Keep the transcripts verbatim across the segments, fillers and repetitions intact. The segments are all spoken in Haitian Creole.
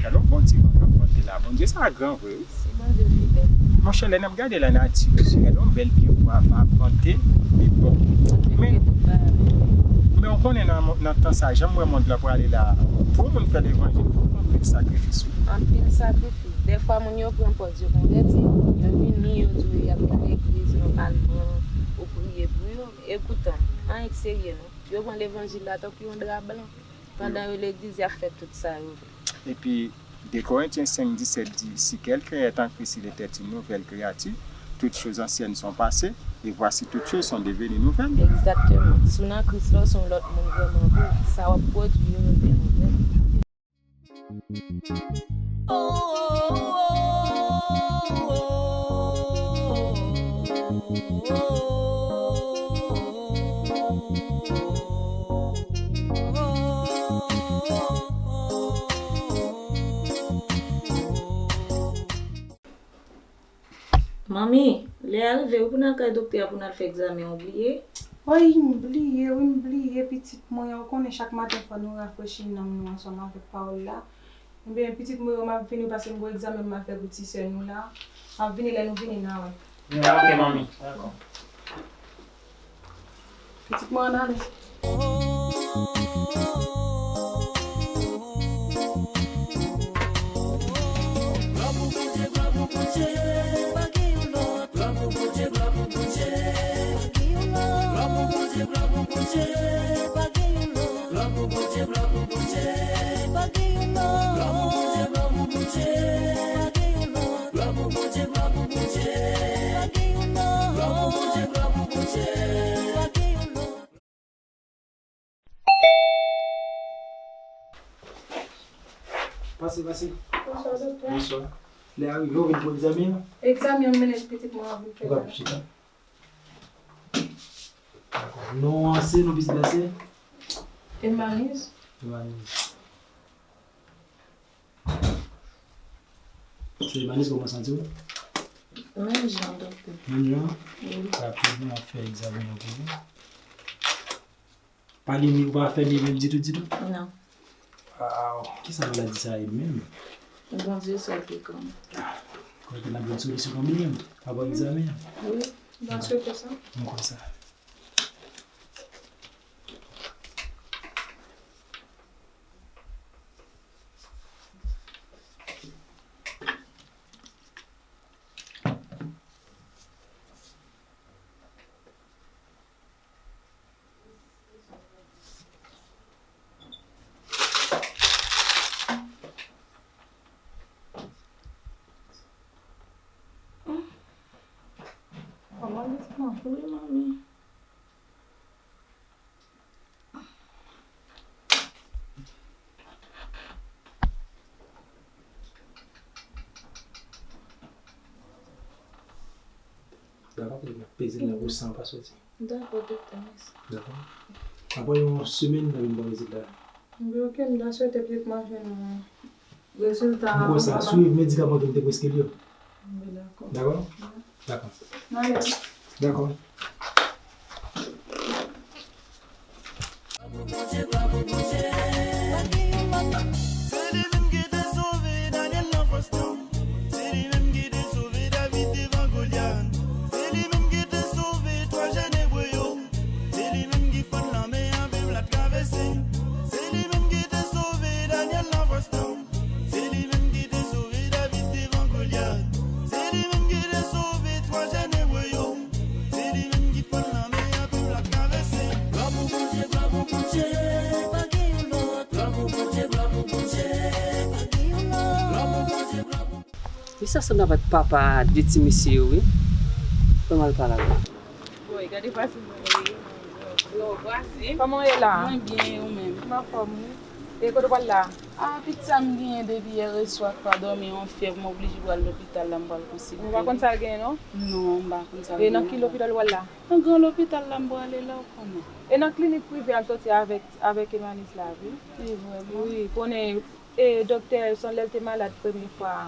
Gade yon bon ti van k ap vante la. Bondye sa gran vre, wi. Si Bondye fidèl. Monchè, lè n ap gade lanati, mesye, gade yon bèl pye gwava ap vante, li bon. Men, men w konnen nan, nan tan sa, jan m wè mond lan prale la, pou yon moun fè levanjil, fò w fè anpil sakrifis, wi. Anpil sakrifis. Dèfwa, moun yo pran pòz, yo konvèti, yo vini, yo di w y ap vin legliz nòmalman, ou priye pou yo. Ekout, anyen k serye, non. Yo pran levanjil la tankou yon dra blan. Pandan yo legliz, y ap fè tout sa yo vle. Epi, de Korentyen senk disèt di, si quelqu'un est en Christ, il est une nouvelle créature. Toutes choses anciennes sont passées, et voici toutes choses sont devenues nouvelles. Egzakteman. Si w nan Kris la, w se yon lòt moun vrèman vre. Sa w ap pwodui yo, yo vin nouvèl. Manmi, lè a rive wi pou n al kay doktè a pou n al fè egzamen, ou bliye? Woy, m bliye wi, m bliye pitit mwen. Ou konnen chak maten fò nou rafrechi nanm nou ansanm avèk pawòl la. Ebyen, pitit mwen, m ap vini paske m gen egzamen m ap fè pou ti sè nou la. M ap vini, lè nou vini, n a wè. Oke, manmi. Dakò. Pitit mwen, ann ale. Glwa pou Bondye, glwa pou Bondye, pa gen yon lòt. Glwa pou Bondye, glwa pou Bondye, pa gen yon lòt. Glwa pou Bondye, glwa pou Bondye, pa gen yon lòt. Glwa pou Bondye, glwa pou Bondye, pa gen yon lòt. Glwa pou Bondye, glwa pou Bondye, pa gen yon lòt. Glwa pou Bondye, glwa pou Bondye, pa gen yon lòt. Glwa pou Bondye, glwa pou Bondye, pa gen yon lòt. Pase, pase. Bonswa, doktè. Bonswa. Lè a rive, ou vin pou egzamen an? Egzamen an, m mennen pitit mwen an vin fè. Ou ka chita. Dakò. Non an se, non pitit la se? Emaniz. Emaniz. Se Emaniz, kòman w santi w? Menm jan, doktè. Menm jan? Wi. Rapidman, m ap fè egzamen an pou ou. Pa li, ou pa fè li menm ditou, ditou? Non. Waw, kisa maladi sa ye menm? Bondye sèl ki konn. Ah, kwè ke n ap jwenn solisyon kanmenm, pa bò egzamen an. Wi, m ta swete sa. M kwè sa. Kòman pitit mwen? Wi, manmi. Dakò, m ap peze l la pou san pa soti. Dakò, doktè, mèsi. Dakò. Apre yon semèn, n a vin ba w rezilta a. Ebyen, oke, m ta swete pitit mwen jwenn rezilta a. M kwè sa, swiv medikaman ke m te preskri l yo. Wi, dakò. Dakò? Wi. Dakò. N ale. Dakò. Se li menm ki te sove Danyèl nan fòs leyon. Se li menm ki te sove David devan Golyat. Se li menm ki te sove twa jèn ebre yo. Se li menm ki fann lanmè an, pèp la travèse. Se li menm ki te sove Danyèl nan fòs leyon. Se li menm ki te sove David devan Golyat. Se li menm ki te sove twa jèn ebre yo. Se li menm ki fann lanmè an, pèp la travèse. Glwa pou Bondye, glwa pou Bondye, pa gen yon lòt. Glwa pou Bondye, glwa pou Bondye, pa gen yon lòt. Glwa pou Bondye, glwa pou Misye sanble avèk papa de ti mesye yo, wi. Fè m al pale avè l. Woy, gade pase mwen ye. Yo, Bwase. Kòman w ye la? Mwen byen, ou menm? M anfòm, wi. E kote w pral la? A, pitit sa m genyen depi yè reswa k pa dòmi, yon fyèv, m oblije pral lopital la, m pral konsilte li. Ou pa konn sa l genyen, non? Non, m pa konn sa l genyen. E nan ki lopital w pral la? Nan gran lopital la, m prale la, ou konnen. E nan klinik prive a m soti avèk, avèk Emanis la, wi. E vrèman? Wi, konnen E doktè Elson, lè l te malad premye fwa a,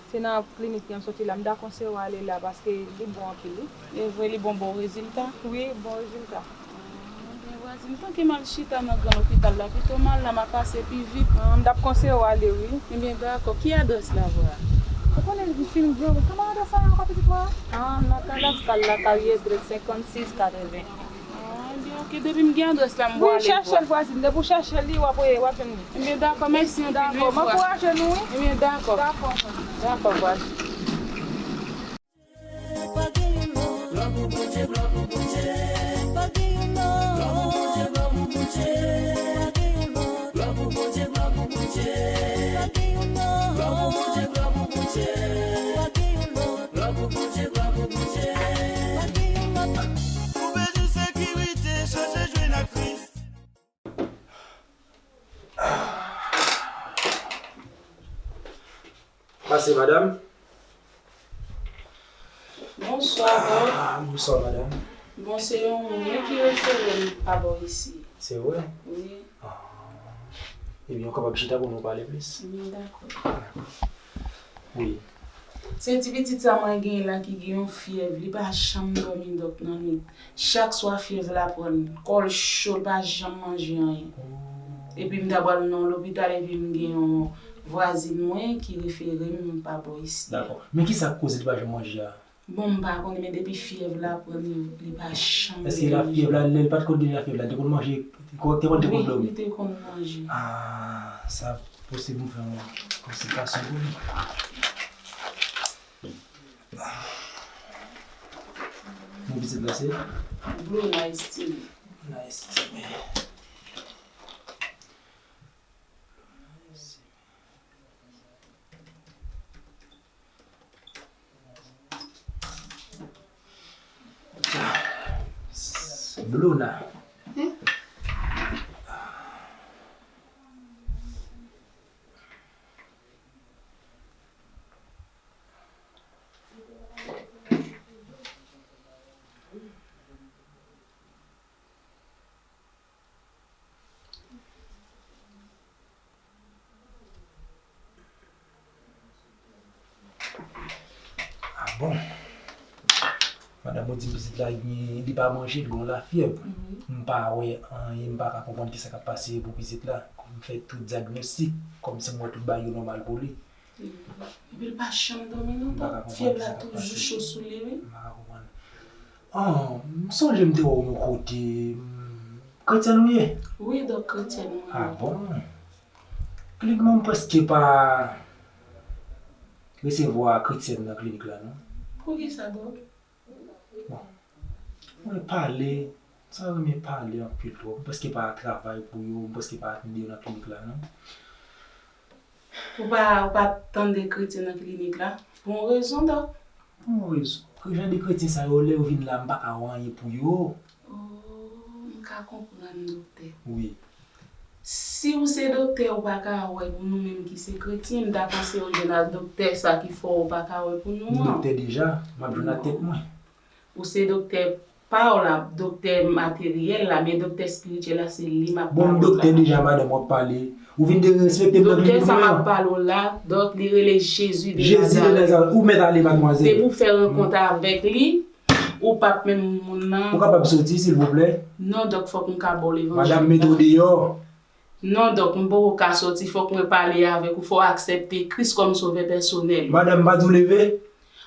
se nan klinik li an soti la. M ta konseye w ale la paske li bon anpil, wi. E vre, li bon, bon rezilta? Wi, bon rezilta. Ebyen, Vwazin, tanke m al chita nan gran lopital la, pito m al la, m a pase pi vit. Ah, m t ap konseye w ale, wi. Ebyen, dakò. Ki adrès la, vwa? Ou konnen, m fin di w, kòman adrès la ankò, pitit mwen? Ah, nan Kadaskal la, Karyè trèz, senkannsis katreven. Ah, ebyen, oke, depi m gen adrès la, m pral ale. Wi, chèche l, vwazin. Depi w chèche li, w ap, w ap jwenn li. Ebyen, dakò, mèsi anpil, wi, vwa. Dakò, m ankouraje nou, wi. Ebyen, dakò. Dakò, vwa. Dakò, vwazin. Pa gen youn non. Glwa pou Bondye, glwa pou Bondye. Pa gen youn non. Glwa pou Bondye, glwa pou Bondye. Pa gen youn non. Glwa pou Bondye, glwa pou Bondye. Pa gen youn non. Glwa pou Bondye, glwa pou Bondye. Pa gen youn non. Glwa pou Bondye, glwa pou Bondye. Pa gen youn non. Twouble di sekirite, chache jwenn ak Kris. Pase, madanm. Bonswa, Dòk. Ah, bonswa, madanm. Bon, se yon moun ki refere m pa bò isi. Se vre? Wi. Ah. Ebyen, ou kapab chita pou nou pale plis? Wi, dakò. Dakò. Wi. Se ti pitit sa mwen genyen la ki gen yon fyèv, li pa janm dòmi, Dòk, nan nwit. Chak swa fyèv la pran l, kò l cho, l pa janm manje anyen. Oh. Epi m ta pral nan lopital epi m gen yon vwazin mwen ki refere m pa bò isi. Dakò. Men kisa k koze li pa janm manje a? Bon, m pa konnen, men depi fyèv la pran li, li pa janm vle manje. Èske lafyèv la, lè l pa t konn gen lafyèv la, li te konn manje kòrèkteman, li te konn dòmi? Wi, li te konn manje. Ah, sa posib m fè yon konsiltasyon pou li. Non pitit la se? Blona Estime. Blona Estime. Blona. Ah bon? Madanm, ou di m pitit la gen, li pa manje, li gen lafyèv. Wi. M pa wè anyen, m pa ka konprann kisa k ap pase pou pitit la. M fè tout dyagnostik, kòmsi m wè tout bagay yo nòmal pou li. Epi l pa janm dòmi non, Dòk. Fyèv la toujou cho sou li, wi. M pa ka konprann. Ah, m sonje m te wè w yon kote. Kretyèn ou ye? Wi, Dòk, kretyèn mwen ye. Ah bon? Klinik mwen, m prèske pa resevwa kretyèn nan klinik la, non. Poukisa, Dòk? Bon. Mwen pale, sa renmen pale anpil twòp. M prèske pa travay pou yo, m prèske pa tande yo nan klinik la, non. Ou pa, ou pa tande kretyen nan klinik la? Pou yon rezon, Dòk. Pou yon rezon. Ki jan de kretyen sa yo, lè yo vin la, m pa ka wè anyen pou yo. Oh, m ka konprann, doktè. Wi. Si ou se doktè, ou pa ka wè pou nou menm ki se kretyen, m ta panse ou jwenn ak doktè sa ki fè w pa ka wè pou nou an. M doktè deja, m ap jwenn ak tèt mwen. Ou se doktè pa w la, doktè materyèl la, men doktè espirityèl la, se li m ap pale w la. Bon, m doktè deja, madanm, w ap pale. Ou vin derespekte m nan klinik mwen an. Doktè sa m ap pale w la, Dòk, li rele Jezi de Nazarèt. Jezi de Nazarèt. Ou mèt ale, madmwazèl. Depi w fè rankont avèk li, ou p ap menm moun nan. Ou kapab soti, silvouplè? Non, Dòk, fòk m ka ba w levanjil la. Madanm, mete w deyò. Non, Dòk, m poko ka soti, fòk mwen pale avèk ou, fò w aksepte Kris kòm sovè pèsonèl ou. Madanm, m pa di w leve?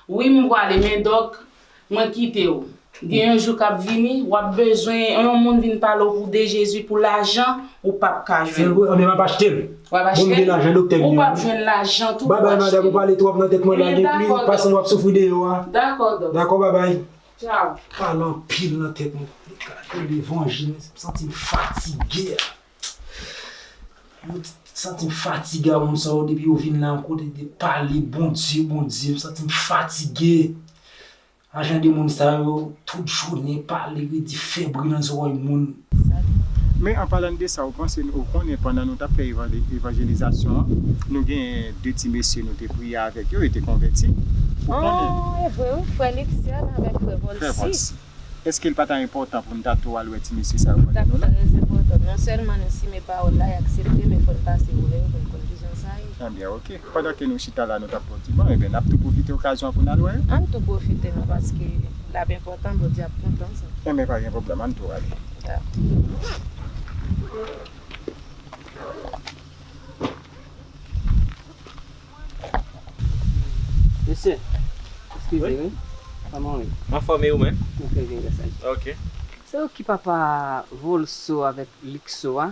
Wi, m prale, men Dòk, mwen kite w. Gen yon jou k ap vini, w ap bezwen yon moun vin pale w pou de Jezi, pou lajan, ou p ap ka jwenn. Se vre, anben m ap achte l. W ap achte l? Bon, m gen lajan, doktè m. Ou p ap jwenn lajan tou pou achte l. Babay, madanm, ou pale twòp nan tèt mwen la, gen pli pasan w ap soufri deyò a. Dakò, Dòk. Dakò, babay. Tchaw. Pale anpil nan tèt mwen. Gade levanjil, m santi m fatige a. Mwen santi m fatige a moun sa yo, depi yo vin la, yon kote de pale Bondye, Bondye, m santi m fatige. A jan de moun sa yo, tout jounen pale, redi fè bri nan zòrèy moun. Men an palan de sa, ou panse, ou konnen pandan nou t ap fè evanjeli-, evanjelizasyon an, nou gen de ti mesye nou te priye avèk yo, yo te konvèti. Ou konnen? Oh, e vre wi, frè Lexian avèk frè Volcy. Frè Volcy. Èske l pa ta enpòtan pou n ta tou al wè ti mesye sa yo pandan nou la? Li t ap trè enpòtan. Non sèlman nou simen pawòl la, y aksepte, men fò n pase wè yo pou n konn kijan sa ye. Ebyen, oke. Pandan ke nou chita la, nou t ap pran ti ban, ebyen, n ap tou pwofite okazyon an pou n al wè yo. Ann tou pwofite, non, paske L ap enpòtan, Bondye ap kontan sa. Enben, pa gen pwoblèm, ann tou ale. Mesye, eskize wi. Kòman w ye? Anfòm, e ou menm? Ok, ok, grasa Dye. Ok. Se ou ki papa Volso avèk Likso a?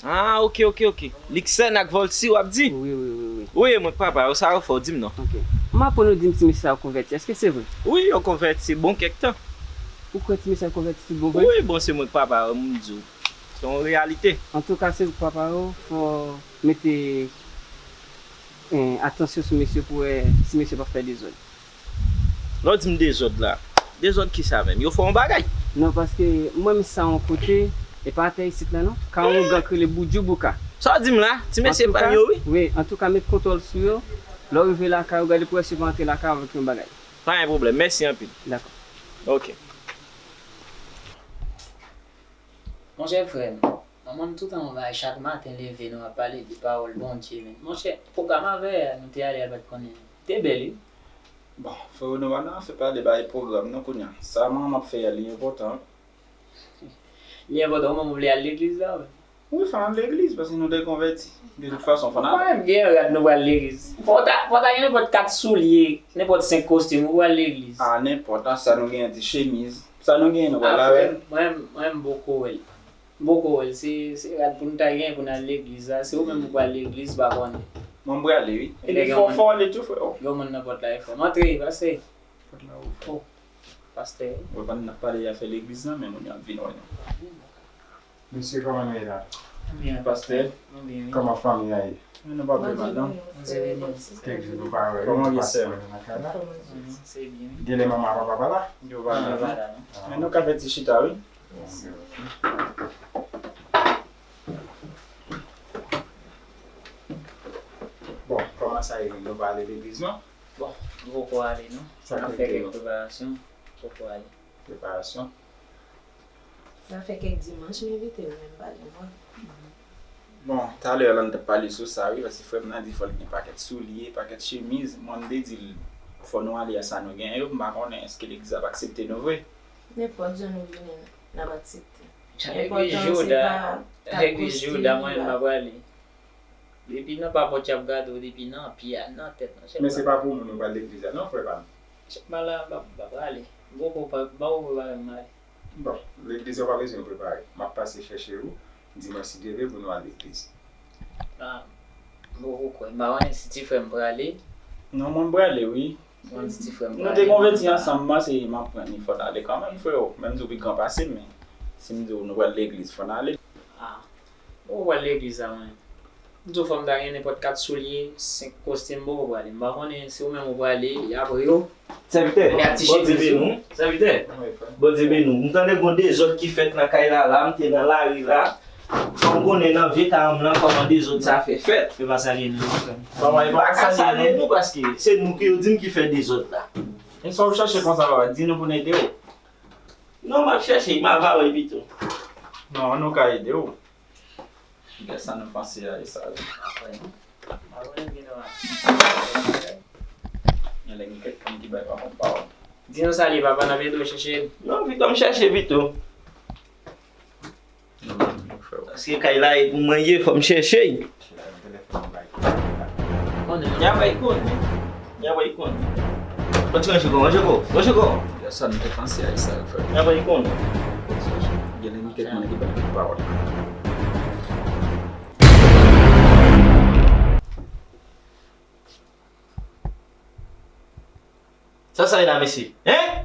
Ah, ok, ok, ok. Liksen ak Volsi w ap di? Wi, wi, wi, wi. Wi, mwen k papa yo, sa yo fè w di m non. Ok. M aprann ou di m ti mesye sa yo konvèti, èske se vre? Wi, yo konvèti bon kèk tan. Ou kwè ti mesye sa yo konvèti tout bon vre? Wi, bon, se mwen k papa yo, m di w. Se yon reyalite. Antouka, se ou k papa yo, fò w mete eh, atansyon sou mesye pou wè si mesye p ap fè dezòd. Lè w di m dezòd la, dezòd kisa menm? Yo fè yon bagay? Non, paske m wè misye sa yon kote, e pa atè isit la non. Ka yon gang k rele Boudjou Bouka. Sa w di m la? Ti mesye pa m yo wi. Wi, antouka met kontwòl sou yo. Lè w rive lakay ou, gade pou wè si yo pa antre lakay ou avèk yon bagay. Pa gen pwoblèm, mèsi anpil. Dakò. Ok. Monchè frè m, manman m toutan yon bagay chak maten leve nou ap pale de pawòl Bondye men. Monchè, pwogram avè a nou te ale a l pa t konnen. Te bèl wi. Bon, freo nou pa nan afè pale bay pwogram non kounye a. Sa manman m ap fè a li enpòtan wi. Li enpòtan ou menm ou vle al legliz la wi. Wi, fò n al legliz paske nou dekonvèti. De tout fason, fò n al. Mwen menm gen rad nou pral legliz. Fò w ta, fò w ta gen nenpòt kat soulye, nenpòt senk kostim ou pral legliz. Ah, nenpòt, an sa nou genyen ti chemiz. Sa nou genyen nou pral avè l. Mwen, mwen, mwen m poko wè l. M poko wè l. Se, se rad pou n ta genyen pou n al legliz la. Se ou menm ou pral legliz, m pa konnen. Mwen m prale wi. Epi fò, fò w ale tou freo. Gen moun nan pòt la wi frè m. Antre, pase. Pòt la ouvè. Oh, pastè. Ou wè pandan n ap pale afè legliz la, men moun yo ap vin wè nou. Mesye, kòman nou ye la? Byen. Pastè. Nou byen wi. Kòman fanmi an ye? Nou pa pi mal non. Bondye beni w. Kèk jou nou pa wè wi, nou pase wè nou nan kay la. Se byen wi. Genlè manman papa pa la? Yo pa la non. Men nou ka fè ti chita wi. Bon, kòman sa ye menm? Nou pa ale legliz non? Bon, nou poko ale non. N ap fè kèk preparasyon. Poko ale. Preparasyon. Sa fè kèk dimanch m envite l men m pa janm ale. Bon, talè a la n t ap pale sou sa wi, paske frè m nan di fò l gen pakèt soulye, pakèt chemiz. Mwen m te di l fò nou ale a sa nou genyen yo, m pa konnen èske legliz ap aksepte nou vre. Nenpòt jan nou vini n ap aksepte. Enpòtan an se pa kat kostim la. Depi nan papòt y ap gade w, depi nan pye a, nan tèt, nan chèf la. Men se pa pou moun ou pral legliz la non, frè pa m. Chèf pa la, m pa, m pa prale. M poko pa, m pa poko pare m ale. Bon, legliz yo pa bezwen prepare. M ap pase chèche ou, di mwen si Dye vle pou nou al legliz. Ah, m poko kwè. M pa konnen si ti frè m prale. Non, mwen m prale wi. Mwen di ti frè m prale. Nou te konvèti ansanm, mwen se m ap pran li, fò n ale kanmenm, freo. Menm si w pi gran pase m, men si m di w nou pral legliz, fò n ale. Ah. Ou pral legliz la mwen. M di w fò m ta gen nenpòt kat soulye, senk kostim, m poko prale. M pa konnen si ou menm ou prale, apre yo. Sèvitè, Bondye beni w. Sèvitè, Bondye beni w. M tande gon dezòd ki fèt nan kay la la, m te nan lari la. Fò m konnen nan vye kay an m lan kòman dezòd sa fè fèt. E pa salye nou non frè m. M pa ka salye nou paske se nou ki yo di m ki fè dezòd la. E sa w ap chache konsa papa, di nou pou n ede w. Non, m ap chache, m ava wè pito. Non, nou ka ede w. Gad sa nou panse a e sa wi. Genlè gen kèk moun ki bay pa bon pawòl. Di nou sa li papa, n ap ede w chèche l. Non, pito m chache pito. Paske kay la e pou mwen ye, fò m chèche l. Konnen, y ap bay konnen. Y ap bay konnen. Bon, ti ranje kò, ranje kò, ranje kò. Pèsonn te panse a sa yo fè. Y ap bay konnen. Gen lè gen kèk moun ki bay pawòl. Sa sa ye la, mesye? Hein?